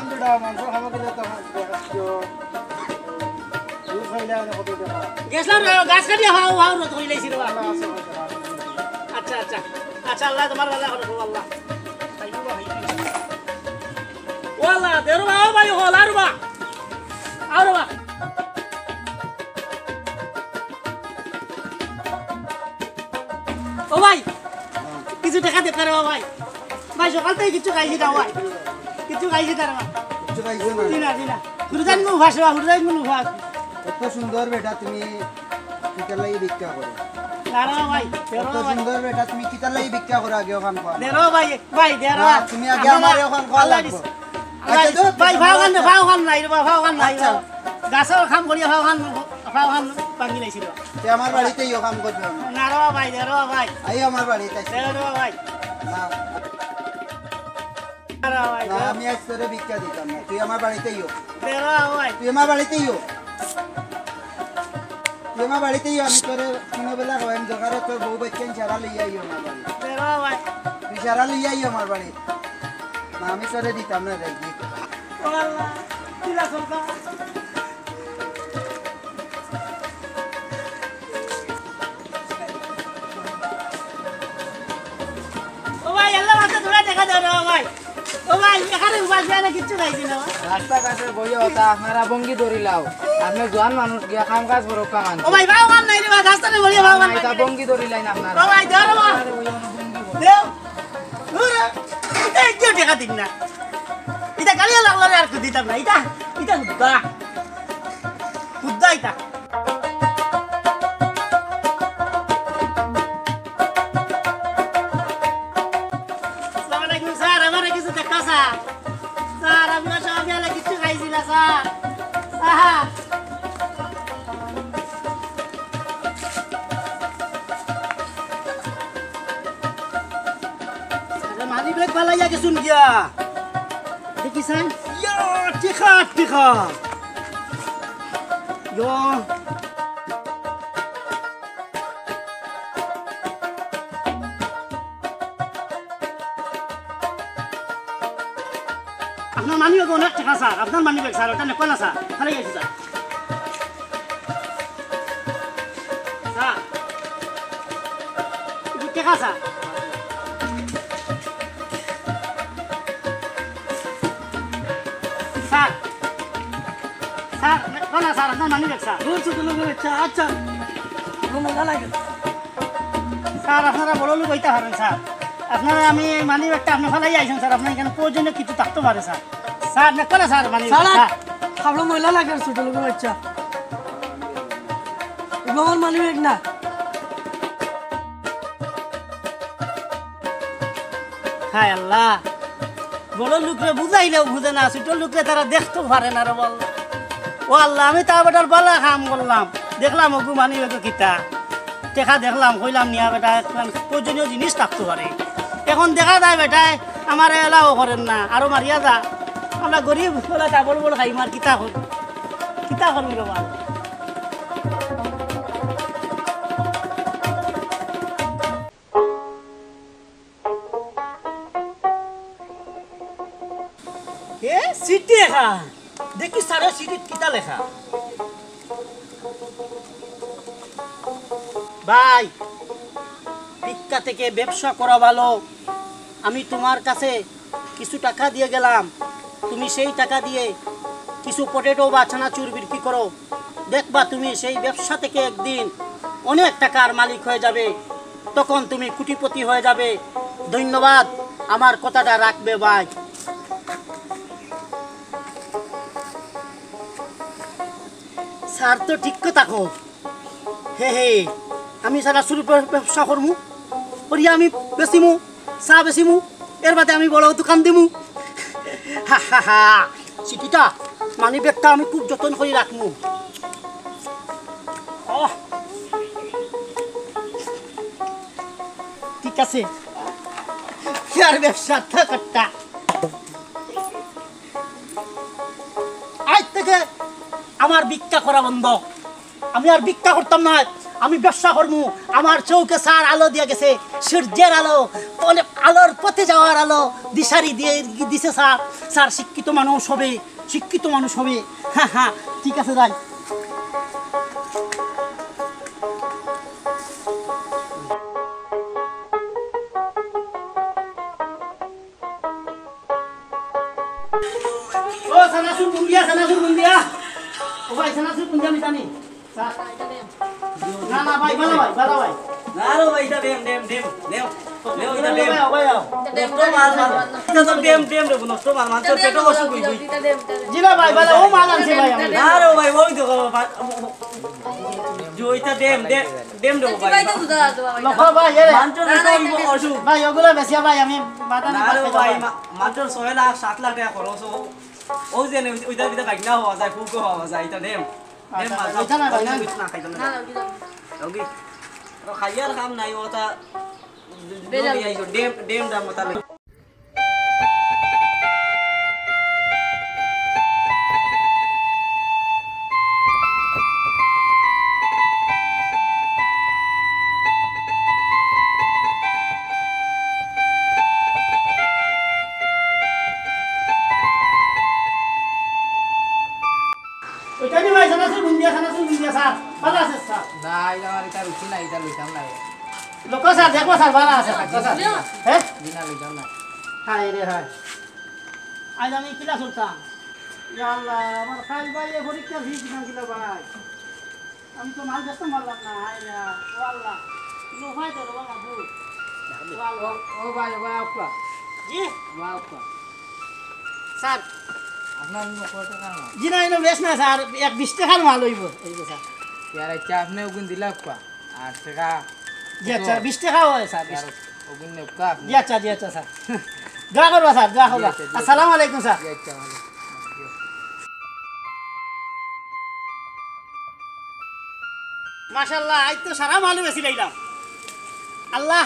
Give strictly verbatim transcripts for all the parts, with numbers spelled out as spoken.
দুটা মাংস খাবো কিনা তো একশো। দুধ খাইলে আর কত টাকা? গেছলাম রে, গাছ কাটিয়া হাও হাও রোদ হইলাইছি রে বাবা। আল্লাহ আছে, হয়তো আর। আচ্ছা, আচ্ছা। আচ্ছা, আল্লাহ তোমার ভালা করো, আল্লাহ। ও আল্লাহ, দেরো বাবা, ভাই, হল আর বা। আর বা। ও ভাই, কিছু টেকা দে পারো ভাই। ভাই, সকাল থাকি কিচ্ছু খাইছি না ভাই, কিচ্ছু খাইছি না রে ভাই। কিচ্ছু খাইছো না? জি না, জি না। হুরুদাইন মু ভাসো, হুরুদাইন মু ভাস। এত সুন্দর বেটা তুমি কিতার লাগি ভিক্ষা করো? না রে ভাই, দেরো অত ভাই। সুন্দর বেটা তুমি কিতার লাগি ভিক্ষা করো আগে অখান কও। দেরো ভাই, ভাই, দেরো। না, তুমি আগে আমারে অখান কওয়া লাগবো। আচ্ছা, আচ্ছা, ভাই, ভাও খান, ভাও খান নাই রে, ভাও খান নাই। আচ্ছা। গাছর কাম করিয়া ভাও খান, ভাও খান ভাঙি লাইছিল। তে আমার বাড়িত আইও কাম করবে না। না রে ভাই, দেরো ভাই। আইও আমার বাড়িত আইস। দেরো ভাই। না। দেরো ভাই, না, দেরো। আমি আজ তোরে ভিক্ষা দিতাম না। তুই আমার বাড়িত আইও। দেরো ভাই। তুই আমার বাড়িত আইও। তুই আমার বাড়িত আইও, আমি তোরে তিন বেলা খাওয়াইমু, দরকারে তোর বউ বাচ্চাইন সারা লইয়া আইও আমার বাড়ি। দেরো ভাই। তুই সারা লইয়া আইও আমার বাড়ি। না, আমি তোরে দিতাম না, যাই গিয়ে। ও আল্লাহ, কি রাখো গা? ও ভাই, আল্লাহ, মাথা ধরে দেখা দেও না, ও ভাই। ও ভাই, এখানে উপাস না, কিচ্ছু খাইছি না। রাস্তাঘাটে বইয়া অতা, আপনারা ভঙ্গি ধরিলাও। আপনি জোয়ান মানুষ গিয়া কাম কাজ করো, কামান। ও ভাই, ভাও খান নাই রে ভাই, রাস্তাতে বইয়া ভাও খান নাই। এটা ভঙ্গি ধরিলাই না আপনারা। ও ভাই, ধরো ভাই। দেও। ধরো। এটা একটু টেকা দিন না। এটা গালিয়া লাগলো রে, আর তো দিতাম না। এটা, এটা হুদ্দা। হুদ্দা এটা। আসসালামু আলাইকুম স্যার, আমারে কিছু দেখা স্যার। স্যার, আমি অসহায়, আমি আর কিচ্ছু খাইছি না স্যার। আহা। আরে মানি ব্যাগ ফালাইয়া গেছুন গিয়া। দেখি স্যার। ইয়া, টেকা, টেকা। ইয়া। আপনার মানি ব্যাগ অনেক টেকা স্যার, আপনার মানি ব্যাগ স্যার, ওটা নেকো না স্যার, ফালাই গেছি স্যার। স্যার, এই যে টেকা স্যার। স্যার, স্যার, নেকো না স্যার, আপনার মানি ব্যাগ স্যার। দূর ছোট লোকের বাচ্চা, আচ্ছা, কোনো মজা লাগে না। স্যার, আপনারা বড় লোক অইতা পারেন, স্যার। আপনারা, আমি এই মানি ব্যাগটা আপনি ফালাই আইছেন, স্যার। আপনার এখানে প্রয়োজনীয় কিছু থাকতে পারে, স্যার। স্যার, না করে, স্যার, মানি ব্যাগ, স্যার। খাবলো ময়লা লাগে, ছোট লোকের বাচ্চা। এগুলো আমার মানি ব্যাগ না। হায় আল্লাহ, বড় লোকরে বুঝাইলেও বুঝে না, ছোট লোকরে তারা দেখতেও পারে না রে বল। ও আল্লাহ, আমি তা বেটার বালা কাম করলাম, দেখলাম ওগু মানি ওগু কিতা, টেকা দেখলাম, কইলাম নিয়া বেটা, একখান প্রয়োজনীয় জিনিস থাকতে পারে। এখন দেখা যায় বেটায় আমারে এলাও করেন না, আরো মারিয়া যা। আমরা গরিব, বলে ডাবল বল খাই, মার কিতা কর, কিতা করবি রে বাবা? এ, চিঠি এখান। দেখি স্যারে চিঠিত কিতা লেখা। ভাই, ভিক্ষা থেকে ব্যবসা করা ভালো। আমি তোমার কাছে কিছু টাকা দিয়ে গেলাম, তুমি সেই টাকা দিয়ে কিছু পটেটো বা চানাচুর বিক্রি করো। দেখবা, তুমি সেই ব্যবসা থেকে একদিন অনেক টাকার মালিক হয়ে যাবে, তখন তুমি কোটিপতি হয়ে যাবে। ধন্যবাদ, আমার কথাটা রাখবে ভাই। স্যার তো ঠিক কথা কও। হে হে, আমি চানাচুর ব্য-, ব্যবসা করমু, করিয়া আমি বেচিমু, চা বেচিমু, এর বাদে আমি বড় দোকান দিমু। হা, হা, হা। চিঠিটা, মানি ব্যাগটা আমি খুব যতন করি রাখমু। অহ। ঠিক আছে। ইয়ার ব্যবসা তো করতা। আজ থেকে আমার ভিক্ষা করা বন্ধ। আমি আর ভিক্ষা করতাম না। আমি ব্যবসা করমু। আমার চউখে স্যার আলো দিয়া গেছে, সূর্যের আলো, অনেক আলোর পথে যাওয়ার আলো, দিশারি দিয়া দিছে স্যার। স্যার শিক্ষিত মানুষ হবে, শিক্ষিত মানুষ হবে। হ্যাঁ, হ্যাঁ, ঠিক আছে, যাই। ও সানাসুর বুন্দিয়া, সানাসুর বুন্দিয়া। ও ভাই, সানাসুর বুন্দিয়া মিতানি। না, না ভাই, বালা ভাই, বালা ভাই। না রে ভাই, ইটা ডেম, ডেম, ডেম। নেও, নেও, ইটা ডেম। ভাই, ভাই, ভাই। নষ্ট মাল, মাল। ইটা তো ডেম, ডেম রে, নষ্ট মাল, মাল। তোর পেটও অসুখ অইবো। জি না ভাই, বালা, ও মাল আনছি ভাই আমি। না রে ভাই, ওই দেখো, বাবা। জি, ইটা ডেম, ডেম, ডেম রে ভাই। লক্ষ্য ভাই, এ রে। মাল তোর পেটও অসুখ। ভাই, ওগুলা বেশি ভাই, আমি মাথা না রে ভাই, মা-, মাত্র ছয় লাখ, সাত লাখ টেকা খরচ। ও, ও যে নে, ওইটা, ওইটা বাইক না হওয়া যায়, ফুকও হওয়া যায়, ইটা ডেম। ডেম আচ্ছা, মাত্র ওইটা না ভাই, না। কিছু না খাইতাম না। না, না, ওইটা না। ওকে, তো খাইয়ার কাম নাই, ওটা বেজাল। ডেম, ডেম দাম ওটা। ওইটা নি ভাই, সানাসুর বুন্দিয়া, সানাসুর বুন্দিয়া, স্যার। ভালা আছে, স্যার? না, ইটা আমার ইটা রুচি না, ইটা লইতাম না। লোক স্যার, দেখো স্যার, ভালা আছে, স্যার, স্যার। হ্যাঁ? জি না, লইতাম না। হায় রে হায়। আজ আমি কিলা চলতাম? ইয়া আল্লাহ, আমার খাইল ভাই, এ পরীক্ষার ফি দিতাম কিলা ভাই? আমি তো মাল বেচতাম পারলাম না, হায় রে হায়। ও আল্লাহ, লো ভাই তো রে বাবা, ভুল। ও আল্লাহ। ও, ও ভাই, ও ভাই, আপা। জি? ও ভাই, আপা। স্যার। আপনার অনো কয় টেকার মাল? জি না, ইনো বেশ না, স্যার। এক বিশ টেকার মাল অইবো, অইবো, স্যার। ইয়ার আচ্ছা, আপনে ওগুন দিলা, আপা। আট টেকা। জি আচ্ছা, কত? বিশ টেকা অয়, স্যার, বিশ। ইয়ার ওগুন নেউক্কা আপনে। জি আচ্ছা, জি আচ্ছা, স্যার। দোয়া করবা, স্যার, দোয়া করবা। জি আচ্ছা, জি আচ্ছা। আসসালামু আলাইকুম, স্যার। জি আচ্ছা, ওয়ালাইকুম। মাশাআল্লাহ, আইজ তো সারা মালউ বেচিলাইলাম। আল্লাহ,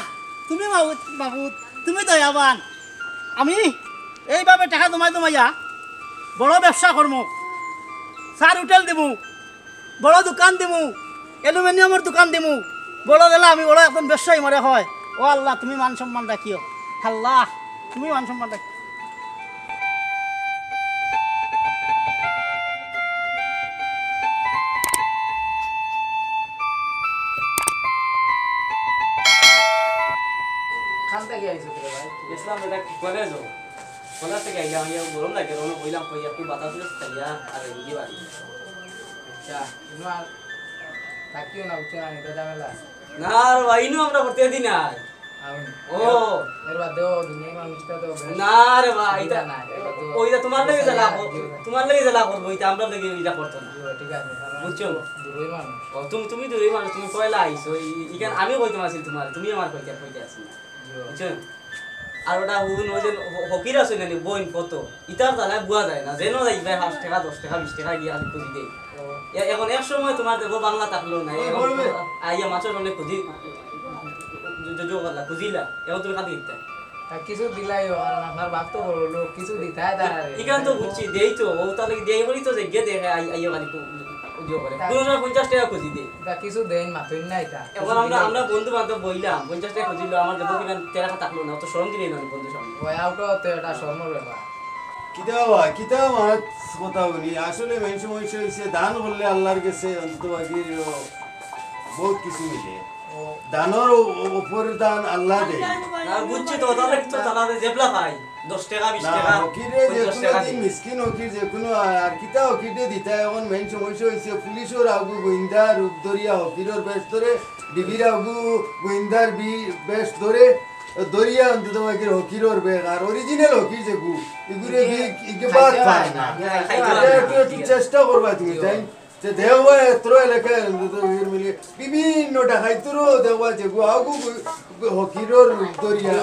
তুমি মাবুদ, মাবুদ, তুমি দয়াবান। আমি এইভাবে টেকা জমাই জমাইয়া বড় ব্যবসা করমু, স্যার হোটেল দিমু, বড় দোকান দিমু, অ্যালুমিনিয়ামর দোকান দিমু, বড় দিলা আমি বড় একজন ব্যবসায়ী মনে হয়। ও আল্লাহ, তুমি মান সম্মান রাখিও। আল্লাহ, তুমি মান সম্মান রাখিও। খান থাকি আইছো রে ভাই? গেছিলাম এটা কলেজো। কলেজ থাকি আইলাম, আইয়া গরম লাগে, রুমো বইলাম, কই একটু বাতাস উতাস খাইয়া আর এদিকে বাড়ি। আচ্ছা, ইনো আর থাকিও না, বুঝছো না, এটা ঝামেলা। না রে ভাই, ইনো আমরা করতে দি না। আমি ও। এর বাদেও দুনিয়ার মানুষটা তো বেশ না রে ভাই, ইটা না, এটা তো ওইটা তোমার লাগি জ্বালা কর-, জি, জি। তোমার লাগি জ্বালা করবো, ইটা আমরা লাগি ইটা করতো না। জি, ঠিক আছে, কারণ বুঝছো? দূরই মানুষ। ও, তুমি, তুমি দূরই মানুষ, তুমি পয়লা আইছো, ই-, ইখান আমিও কইতে আছি তোমার, তুমি আমার কইতে, কইতে আছি না। জি। বুঝছো? আর ওটা হুন ওই যে হ-, হকির আছে না, বইন কত? ইতার জ্বালায় বুয়া যায় না, যেন যাই ভাই পাঁচ টেকা, দশ টেকা, বিশ টেকা গিয়া খালি খুজি দেই। ও। এ-, এখন এক সময় তোমার দেখো বাংলা থাকলো না, ও, এখন বলবে। আইয়া মাছর সামনে খুজি, জ-, জ-, জ-, করলা, খুজিলা, এখন তুমি খালি দিতে। তা কিছু দিলাই, ও, কারণ আপনার বাপ তো বড় লোক, কিছু দিতাই তারারে। ইখান তো বুঝছি, দেই তো, ও তাহলে দেই করি তো যে গিয়ে দেখে, আই-, আইয়া খালি খু-, ইয়ে করে। তা কোনো সময় পঞ্চাশ টেকা খুজি দেই। তা কিছু দেন, মাতুন না এটা। এখন আমরা, আমরা বন্ধু বান্ধব বইলাম, পঞ্চাশ টেকা খুজিল, আমার দেখো কিমান তেরা থাকলো না, অত শরম দিলে না বন্ধু সামনে। ওই আউটো তো এটা শরমর ব্যাপার। কিতা বাবা, কিতা মাত কথা বলি? আসলে মেইন সমস্যা হইছে, দান করলে আল্লাহর গেছে অন্তত বাকি বহুত কিছু মিলে। ও। দানর ও-, ও-, উপর দান আল্লাহ দেয়। না, বুঝছি তো, তাহলে তো তারা যে জেবলা পাই, দশ টেকা, বিশ না, টেকা, ফকিরে যে পঞ্চাশ কোনো টেকা দিন দিই। মিসকিন ফকির যে কোনো আর কিতা ফকিরে দিতা, এখন মেইন সমস্যা হইছে, পুলিশর আগু গোয়েন্দার রূপ ধরিয়া ফকিরর বেশ ধরে, ডিবির আগু গোয়েন্দার বি-, বেশ ধরে, ধরিয়া অন্তত বাকির ফকিরর বেশ, আর অরিজিনাল ফকির যেগু, ইগুরে বি-, ইগে বাদ পায় না। না, খাইতে এটা পারে একটু, না। একটু চেষ্টা করবা তুমি, তাই? যে দেওয়া এত্র এলাকায় অন্তত ফকির মিলে বিভিন্ন ডাকাইতরও দেওয়া যেগু, আগু ফকিরর রূপ ধরিয়া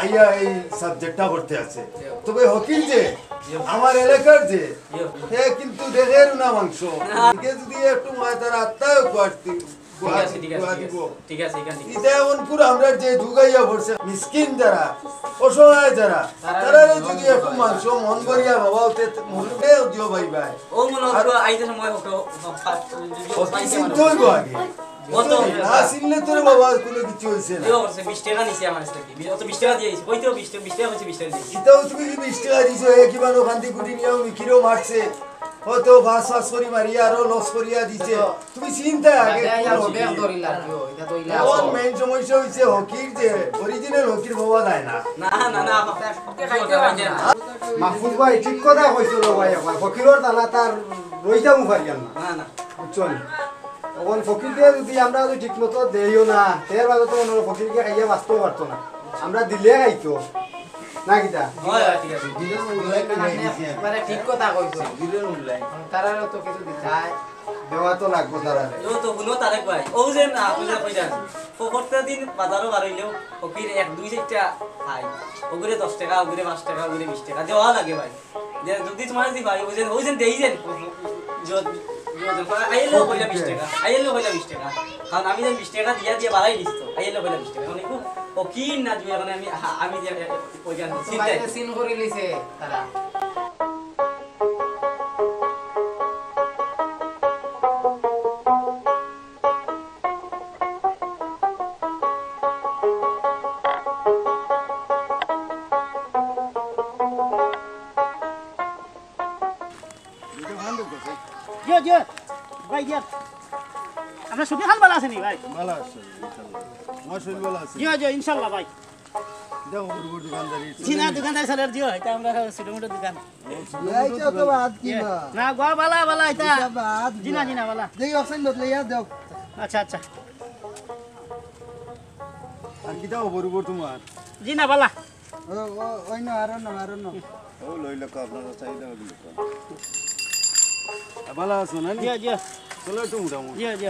আইয়া এই সাবজেক্টটা করতে আছে। তবে ফকির যে, আমার এলাকার যে, সে কিন্তু দেখের না মাংস। এদিকে যদি একটু মায় তার আত্মায় কুয়াশতি, ঠিক আছে, ঠিক আছে, কুয়া ঠিক আছে। দিব। ঠিক আছে, এখান থেকে। ইটা এখন পুরো আমরা যে ঢুকাইয়া পড়ছে, মিসকিন যারা, অসহায় যারা, তারা তারারে মন যদি একটু ভরিয়া। মাংস মন ভরিয়া বাবা হতে মনে দিও ভাই ভাই। ও মনে হয় আর আইতে সময় হোক, হোক, হোক, হোক, অতি চিন্তা হইব আগে। কত? না চিনলে তোরে বাবা কোনো কিছু হইছে না। ইয়ো করছে, বিশ টেকা নিছে আমার কাছ থাকি। বিশ, অত বিশ টেকা দিয়া আইছি। কইতেও বিশ টেকা, বিশ টেকা কইছে, বিশ টেকা দিয়া আইছি। ইতাও তুমি কি বিশ টেকা দিছো? এ কি বানো কান্দি কুটি নিয়াও মিকিরেও মারছে। ও তো ফাঁস ফাঁস করি মারিয়া আরো লস করিয়া দিছে। তুমি চিন্তা আগে করো। ব্যাগ ধরিলা, ইয়ো, ইটা তো ইলা এখন আছে। মেইন সমস্যা হইছে হকির যে অরিজিনাল হকির বাবা যায় না। না, না, না, খাইতে পারবে না। মাহফুজ ভাই ঠিক কথা কইছিল ভাই, আমার ফকিরর তালা তার রইতাম পারিয়ার না। না, না। বুঝছো নি? এখন ফকিরকে যদি আমরা যদি ঠিক মতো দেইও না, এর বাদে তো মনে হয় ফকিরকে খাইয়া বাঁচতেও পারতো না। আমরা দিলে খাইতো। না কিতা? হয়, হয়, ঠিক আছে। দিলে মনে হয় খাইতো। একবারে ঠিক কথা কইছো। দিলে মনে হয়। তারারও তো কিছু দিতে হয়। দেওয়া তো লাগবো তারারে। ও তো হুনো তারেক ভাই, ও যে না, আপনি যে কইলেন, ফ-, প্রত্যেক দিন বাজারও বার হইলেও ফকির এক দুই চারটা খাই। ওগুরে দশ টাকা, ওগুরে পাঁচ টাকা, ওগুরে বিশ টাকা দেওয়া লাগে ভাই। যে যদি তোমার যদি ভাই, ওই যে, ওই যে দেই যেন, জ-, জ-, আইলেও কইলা বিশ টাকা, আইলেও কইলা বিশ টাকা। কারণ আমি যেন বিশ টাকা দিয়া দিয়া বাড়াই দিছি তো, আইলেও কইলা বিশ টাকা। মানে খুব ফকির না, তুমি এখন আমি, আমি যে, ওই যে তো চিন্তায়। বাইরে সিন করে লিছে তারা। জিও, জিও। ভাই, জিও। আপনার সুখী খান ভালা আছেনি, ভাই? ভালা আছে, ইনশাআল্লাহ। আমার শরীর ভালা আছে। জিও, জিও, ইনশাআল্লাহ, ভাই। যাও, ওর উপর দোকানদারি। জি না, দোকানদারি চলে, জিও, এটা আমরা ছোট মোটো দোকান। এই তো বাদ কি না? না, গো, ভালা, ভালা, এটা। এটা বাদ জি না, না। জি না, ভালা। দেখি, অক্সিজেন বোতল ইয়া দাও। আচ্ছা, আচ্ছা। আর কিতা খবর তোমার? জি না, ভালা। ও, ও, ওই না, আরো না, আরো না। ও, লইলে কো, আপনারা চাহিদা হইলে কো। আ, ভালা আছো না নি? জি, জি। চলো একটু মোটামুটি। জি, জি।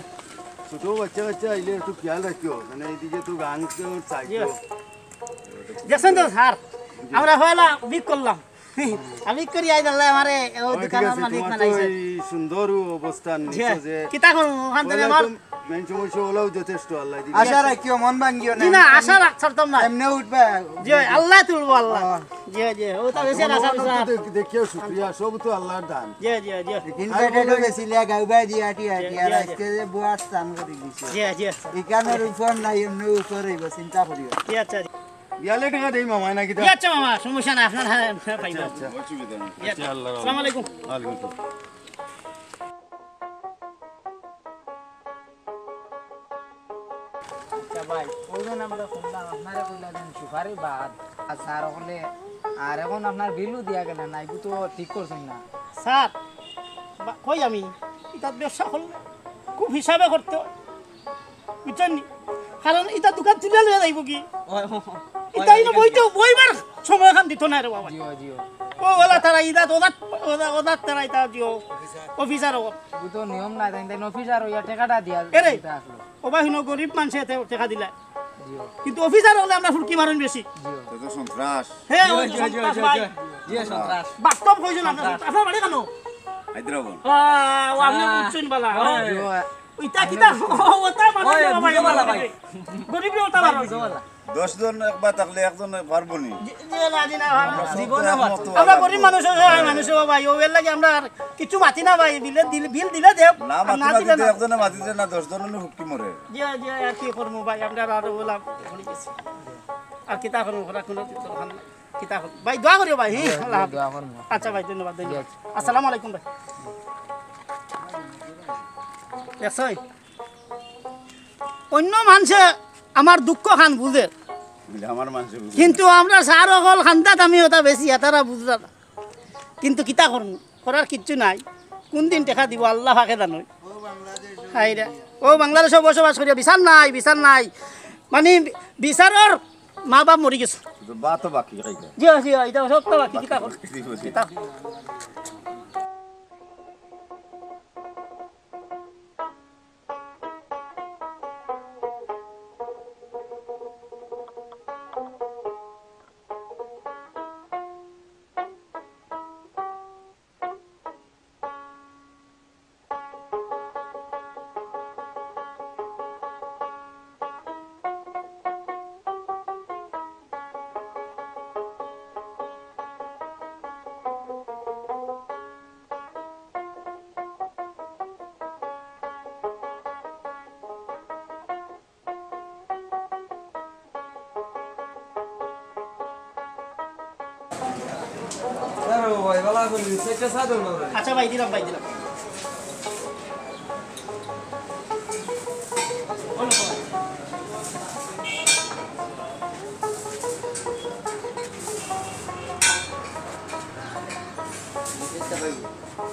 ছোট বাচ্চা কাচ্চা আইলে একটু খেয়াল রাখিও, মানে এইদিকে তো গান কেউ চাইতো। জি। দেখছেন তো স্যার, আমরা হয়লা বিক করলাম। আমি করি আই দিলে আমারে ও ও, ঠিক দোকানের আছে, মালিক তোমার তো বানাইছে। এই সুন্দর অবস্থান জি। নিছো যে কিতা করবো? ওখান থেকে পয়লা আমার তো মেন সমস্যা হলেও যথেষ্ট আল্লাহ দিবে। আশা রাখিও, মন ভাঙ্গিও না। জি না, আশা রাখ-, ছাড়তাম না। এমনি উঠবে। জি, আল্লাহ তুলবো, আল্লাহ। হ্যাঁ। জি, জি, ও তো বেশি আর আশা তোমার বিশ্বাস। তো দেখ-, দেখিও শুক্রিয়া, সব তো আল্লাহর দান। জি, জি, জি। ইনভাইটেডও গেছিলে, গাউবাই দিয়া, টিয়া, জি, টিয়া, জি, জি। আজকে যে বুয়ার স্থান করে দিছে। জি, জি। এখানের উপর নাই, এমনি উপর হইব, চিন্তা করিও। জি, আচ্ছা। বিয়ালে টাকা দেই মামায় নাকি তা? জি, আচ্ছা মামা, সমস্যা নাই, আপনার হ্যাঁ, হ্যাঁ, পাইব। আচ্ছা, আচ্ছা। অসুবিধা নেই। জি, আচ্ছা। আচ্ছা, আল্লাহ আসসালামু আলাইকুম। ওয়ালাইকুম আসসালাম। আচ্ছা ভাই, ওই যে আমরা শুনলাম, আপনারা কইলা যেন সুপারি বাদ, আর স্যার হকলে, আর এখন আপনার বিলও দিয়া গেলেন, না, এগু তো ঠিক করছেন না। স্যার, বা-, কই আমি, এটা ব্যবসা করলে খুব হিসাবে করতে হয়। বুঝছইন নি? কারণ ইতা দোকান তুলিয়া লইয়া যাইব কি? ওই, ওই, ওই, ইতা ইনো ওই, বইতে, বইবার সময় খান দিত না রে বাবা। জিও, জিও। ও, ওলা তারা ইদাত, ওদাত, ওদা-, ওদাত তারা ইতা জিও। অফিসার ও। ও তো নিয়ম নাই, তাই, তাই অফিসার হইয়া টেকাটা দিয়া এরে, দিতে আসলো। ও বা হিনো গরিব মানষে তে-, টেকা দিলা। জিও। কিন্তু অফিসার হকলে আমরা ফুরকি মারইন বেশি। জিও। এটা তো সন্ত্রাস। হ্যাঁ, জিও, ওই তো জিও, জিও, সন্ত্রাস জিও, ভাই। জিও। জিও, সন্ত্রাস। বাস্তব কইছইন আপনার, সন্ত্রাস। আপনার বাড়ি কেন? হায়দ্রাবাদ। হ্যাঁ, ও আপনি হ্যাঁ। বুঝছইন বালা। হ্যাঁ। জিও। ইতা কিতা? ওটা মানে ওই, না ভাই, বুঝো বালা ভাই। গরিব রে ওটা বালা। বুঝো বালা। দশ জন একবার থাকলে একজন পারবো নি? জি, জি, না, জি, না, না। আমরা সব জীবনে তো একমত পারবো। আমরা গরিব মানুষ, অসহায় মানুষ, ও ভাই, ও এর লাগি আমরা আর কিছু মাতি না ভাই, বিলে দিলে, বিল দিলে দেও, না, আর মাতি না মাতি দিলে তো না। একজনে মাতি দেয় না, দশ জনে হুকি মরে। জি, জি, আর কি করবো ভাই, আমরা আর ওলা পড়ে গেছি। আর কিতা করবো, ওরা কোনো দরকার নাই। কিতা করবো? ভাই, দোয়া করিও ভাই, হ্যাঁ, জি, আল্লাহ হাফেজ। দোয়া করবো। আচ্ছা ভাই, ধন্যবাদ, ধন্যবাদ। জি, আচ্ছা। আসসালামু আলাইকুম ভাই। দেখছই? অন্য মানষে আমার দুঃখ খান বুঝে। বুঝে, আমার মানষে বুঝে। কিন্তু আমরা স্যার অকল খান্দাত আমি ওটা বেশি, এতারা বুঝরা না। কিন্তু কিতা করমু? করার কিচ্ছু নাই। কোন দিন টেকা দিব আল্লাহ পাকে জানইন। হায় রে। ও বাংলাদেশে বসবাস করিয়া বিচার নাই, বিচার নাই। মানে বিচারর মা বাপ মরি গেছে। শুধু ভাত বাকি খাইতে। জি, জি, এটা সব তো বাকি, কিতা কর? বাকি, বাকি। কিতা? আরে ও ভাই, ভালা আছইন? চাইরটা চা দেও না ভাই। আচ্ছা ভাই, দিলাম ভাই, দিলাম।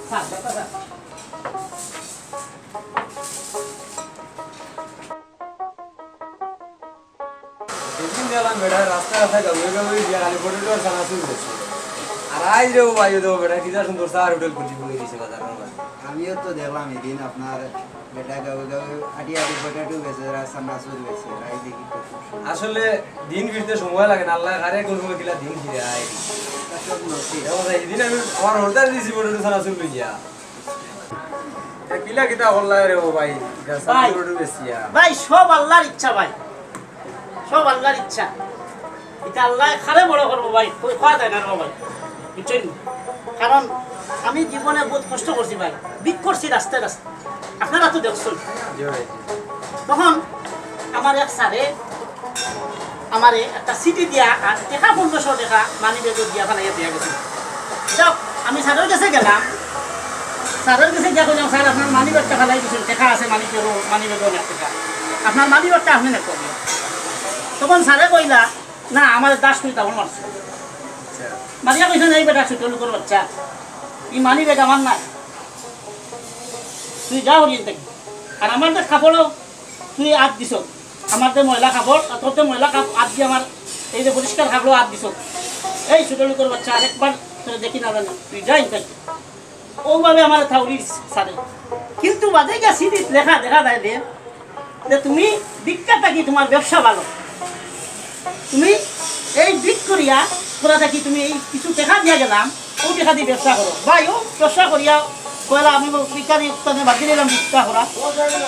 Sir, sir, sir. সেদিন দেখলাম বেটা রাস্তা রাস্তা গাউয়ে গাউয়ে গিয়া খালি পটেটো আর চানাচুর বেচে। আর আইজ রে ও ভাই, ও দেখো বেটা কিতা সুন্দর চার হোটেল খুলি খুলি দিছে বাজারর মাঝে। আমিও তো দেখলাম এদিন আপনার বেটা গাউয়ে গাউয়ে আটি আটি পটেটো বেচে আর চানাচুর বেচে। আইজ দেখি তো খুব সুন্দর। আসলে দিন ফিরতে সময় লাগে না, আল্লায় কারে কোন সময় কিলা দিন ফিরায়। এটা সব নসিব। দেখো ভাই, এদিন আমি আমার অর্ডার দিছি পটেটো চানাচুর লইয়া। এ কিলা কিতা করলা রে ও ভাই? ইটা ভাই, সাবজেক্ট বেশি আর। ভাই, সব আল্লাহর ইচ্ছা ভাই, সব আল্লাহর ইচ্ছা। ইটা আল্লায় কারে বড় করবো ভাই, কই-, কওয়া যায় না রে ভাই, বুঝছইন? কারণ আমি জীবনে বহুত কষ্ট করছি ভাই, ভিক করছি রাস্তায় রাস্তায়, আপনারা তো দেখছইন। জি ভাই। তখন আমার এক স্যারে আমারে একটা চিঠি দিয়া আর টেকা পনেরোশো টেকা মানি ব্যাগো দিয়া ফালাইয়া দিয়া গেছে। যাক, আমি স্যারর গেছে গেলাম, স্যারর গেছে গিয়া কইলাম, "স্যার, আপনার মানি ব্যাগটা ফালাই দিছইন, টেকা আছে মানি ব্যাগো, মানি ব্যাগো অনেক টেকা, আপনার মানি ব্যাগটা আপনে নেন।" তখন স্যারে কইলা, "না, আমারে দাস করি তাবড় মারছে।" মারিয়া কইছইন, "এই বেটা, ছোট লোকর বাচ্চা, ই মানি ব্যাগ আমার নায়, তুই যা হরিয়ে থাকি।" আর আমার যে কাপড়ও তুই আত দিছস, আমার যে ময়লা কাপড়, আর তোর যে ময়লা কাপ-, আত দিয়ে আমার এই যে পরিষ্কার কাপড়ও আত দিছস, এই ছোট লোকর বাচ্চা, আরেকবার তোরে দেখি না জানি, তুই যা ইনতে। ওভাবে আমার থাউরি সারে। কিন্তু বাদে গিয়া চিঠিত লেখা দেখা যায় যে, যে তুমি ভিক্ষা থাকি তোমার ব্যবসা ভালো, তুমি এই ভিক করিয়া করা থাকি তুমি এই কিছু টেকা দিয়া গেলাম, ও টেকা দি ব্যবসা করো। ভাই, ও ব্যবসা করিয়া কইলা আমি ভিক্ষা দি উত্তানে বাদ দিলাম ভিক্ষা করা।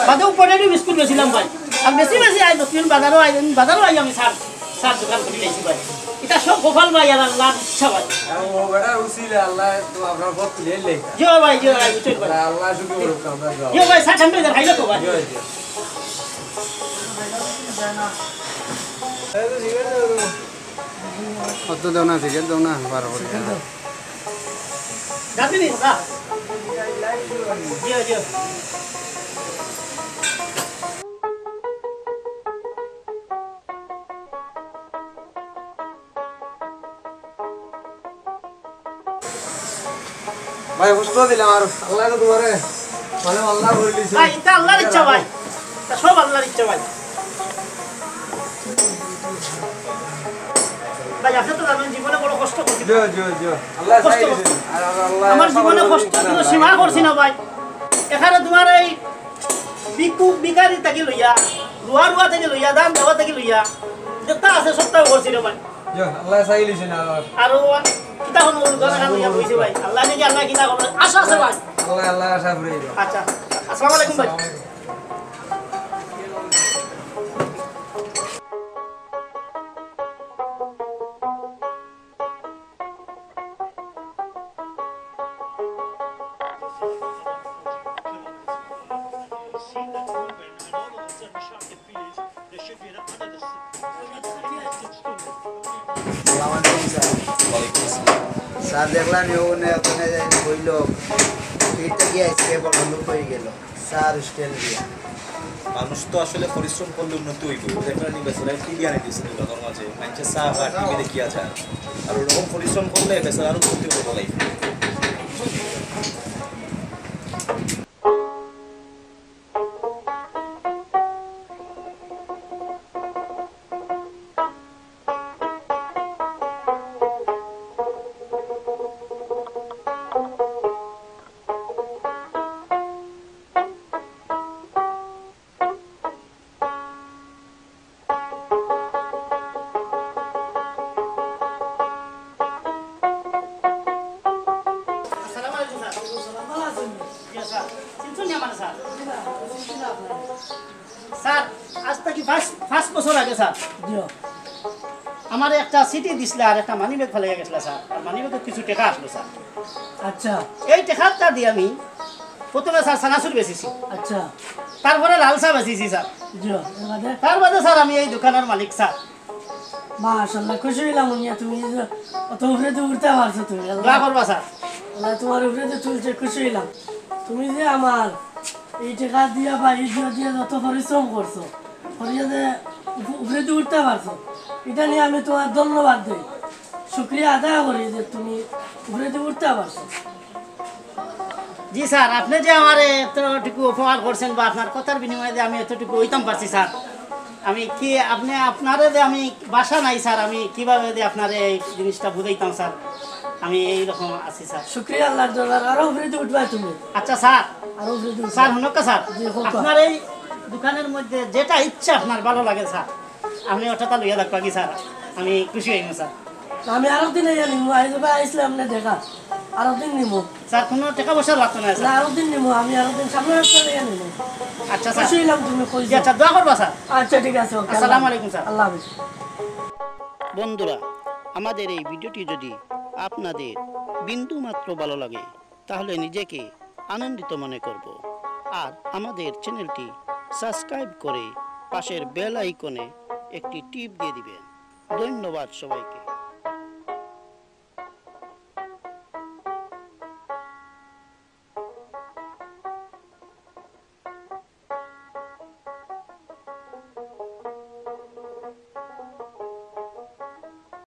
বাদে ও পটেটো বিস্কুট বেচিলাম ভাই। আর বেশি বেশি আই দক্ষিণ বাজারও আই, বাজারও আই আমি সার, সার দোকান করি লাইছি ভাই। ইটা সব গোপাল ভাই আর আল্লাহর ইচ্ছা ভাই। আর ও বেটা উসিলে আল্লাহ তো আপনার পথ খুলে লেখা। জি ভাই, জি ভাই, বুঝছেন ভাই। আল্লাহ শুধু করুক আমরা যাও। জি ভাই, সার ঠান্ডা হয়ে যায়, খাইলে তো ভাই। জি, জি। অত দাও না, সিগারেট দাও না, বারো করে। যাবি নি, যা। জি, জি। ভাই, কষ্ট দিলাম আর আল্লাহ তো তোমারে মানে আল্লাহ করে দিছে। ভাই, ইটা আল্লাহর ইচ্ছা ভাই, ইটা সব আল্লাহর ইচ্ছা ভাই। ভাই, আপনি তো জানেন জীবনে বড় কষ্ট করছি। জি, জি, জি। আল্লাহ কষ্ট চাই করছি। দিছে। আর আল্লাহ আমার জীবনে কষ্ট কোনো সীমা করছি না ভাই। এখানে তোমার এই ভিক্ষু ভিখারি থাকি লইয়া, রুয়া রুয়া থাকি লইয়া, দান দেওয়া থাকি লইয়া, যেটা আছে সবটাও করছি রে ভাই। জি, আল্লাহ চাই দিছে না আর। আর ও কিতা হলো, ওর দোকান খান লইয়া বইছে ভাই। আল্লাহ নাকি আল্লাহ কিতা করবে? আশা আছে ভাই। আল্লাহ, আল্লাহ আশা পুরাই দিবা। আচ্ছা, আসসালামু আলাইকুম ভাই। আসসালামু আলাইকুম স্যার। ওয়ালাইকুম আসসালাম। স্যার, দেখলাম নি ওখানে, ওখানে বইল, এটা কি আজকে বন্ধ হয়ে গেল? চা আর স্ট্যান্ড দিয়া। মানুষ তো আসলে পরিশ্রম করলে উন্নতি হইব। দেখলেন নি বেচারা টিভি আনি দিয়েছেন এই লোকের মাঝে। মানুষের চা খায়, টিভি দেখিয়া যায়। আর ওরকম পরিশ্রম করলে বেচারা আরো উন্নতি হইব লাইফে। আসসালামু আলাইকুম স্যার। জি স্যার, চিনছেন নি আমারে স্যার? স্যার, আজ থাকি পাঁচ, পাঁচ বছর আগে স্যার, জি। আমারে একটা চিঠি দিছিলা আর একটা মানি ব্যাগ ফালাইয়া গেছিলা স্যার। আর মানি ব্যাগো কিছু টেকা আসলো স্যার। আচ্ছা। এই টেকাটা দিয়া আমি প্রথমে স্যার চানাচুর বেচিছি। আচ্ছা। তারপরে লাল চা বেচিছি স্যার। জি, এর বাদে? তার বাদে স্যার আমি এই দোকানের মালিক স্যার। মাশাআল্লাহ, খুশি অইলাম হুনিয়া তুমি যে অত উপরেদি উঠতা পারছো তুমি। আল্লাহ, দোয়া করবা স্যার। আল্লাহ তুমার উপরেদি তুলছে, খুশি অইলাম। তুমি যে আমার ই টেকা দিয়া বা ই দিয়া দিয়া যত পরিশ্রম করছো, করিয়া যে উপ- উপরেদি উঠতা পারছো, ইটা নিয়া আমি তুমার ধন্যবাদ দেই, শুকরিয়া আদায় করি যে তুমি উপরেদি উঠতা পারছো। জি স্যার, আপনে যে আমারে এতটুকু উপকার করছেন বা আপনার কথার বিনিময়ে যে আমি এতটুকু অইতাম পারছি স্যার, আমি কি আপনে আপনারে যে আমি ভাষা নাই স্যার, আমি কিভাবে যে আপনারে এই জিনিসটা বুঝাইতাম স্যার, আমি এই রকম আছি স্যার। শুকরিয়া আল্লাহর দরবার, আরো উপরেদি উঠবা তুমি। আচ্ছা স্যার, আরো উপরেদি উঠবা। স্যার হুনউক্কা স্যার, জি, কউক্কা। আপনার এই দোকানের মধ্যে যেটা ইচ্ছা আপনার ভালো লাগে স্যার, আপনে ওটা তো লইয়া দেখবা কি স্যার, আমি খুশি অইমু স্যার। আমি আরো দিন আইয়া নিমু, আইজ বা আইসলে আপনে দেখা, আরো দিন নিমু। স্যার, কোনো টেকা পয়সা লাগতো না না, স্যার। আরো দিন নিমু, আমি আরো দিন সামনে সপ্তাহে আইয়া নিমু। আচ্ছা স্যার। খুশি অইলাম তুমি কইছো। জি, আচ্ছা, দোয়া করবা স্যার। আচ্ছা, ঠিক আছে, ওকে। আসসালামু আলাইকুম স্যার। আল্লাহ হাফিজ। বন্ধুরা, আমাদের এই ভিডিওটি যদি আপনাদের বিন্দু মাত্র ভালো লাগে, তাহলে নিজেকে আনন্দিত মনে করব। আর আমাদের চ্যানেলটি সাবস্ক্রাইব করে পাশের বেল আইকনে একটি টিপ দিয়ে দিবেন। ধন্যবাদ সবাইকে।